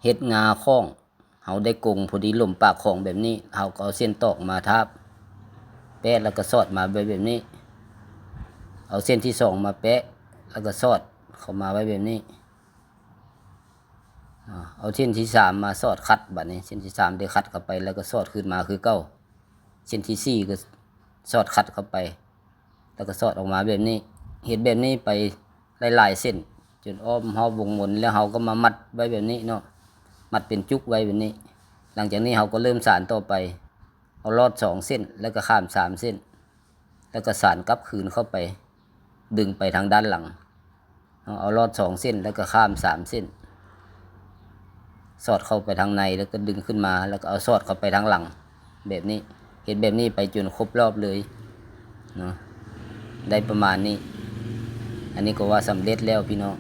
ເຮັດງ່າຂອງ ເຮົາໄດ້ກົງພໍດີຫຼົ່ມປາກຂອງແບບນີ້ ເຮົາກໍເອົາເສັ້ນຕອກມາທາບ ແປະ ແລ້ວກໍສອດມາໄວ້ແບບນີ້ ເອົາເສັ້ນທີສອງມາແປະ ແລ້ວກໍສອດເຂົ້າມາໄວ້ແບບນີ້ ອາ ເອົາເສັ້ນທີສາມມາສອດຂັດ ບາດນີ້ເສັ້ນທີສາມໄດ້ຂັດເຂົ້າໄປ ແລ້ວກໍສອດຄືນມາຄືເກົ່າ ເສັ້ນທີສີ່ກໍສອດຂັດເຂົ້າໄປ ແລ້ວກໍສອດອອກມາແບບນີ້ ເຮັດແບບນີ້ໄປຫຼາຍໆເສັ້ນ ຈົນອ້ອມຮອບວົງມົນ ແລ້ວເຮົາກໍມາມັດໄວ້ແບບນີ້ເນາະ ມັດເປັນຈຸກໄວ້ແບບນີ້ ຫຼັງຈາກນີ້ເຮົາກໍເລີ່ມສານຕໍ່ໄປ ເອົາລອດສອງເສັ້ນ ແລ້ວກໍຂ້າມສາມເສັ້ນ ແລ້ວກໍສານກັບຄືນເຂົ້າໄປ ດຶງໄປທາງດ້ານຫຼັງ ເຮົາເອົາລອດສອງເສັ້ນ ແລ້ວກໍຂ້າມສາມເສັ້ນ ສອດເຂົ້າໄປທາງໃນ ແລ້ວກໍດຶງຂຶ້ນມາ ແລ້ວກໍເອົາສອດເຂົ້າໄປທາງຫຼັງ ແບບນີ້ ເຮັດແບບນີ້ໄປຈົນຄົບລອບເລີຍເນາະ ໄດ້ປະມານນີ້ ອັນນີ້ກໍວ່າສຳເລັດແລ້ວພີ່ນ້ອງ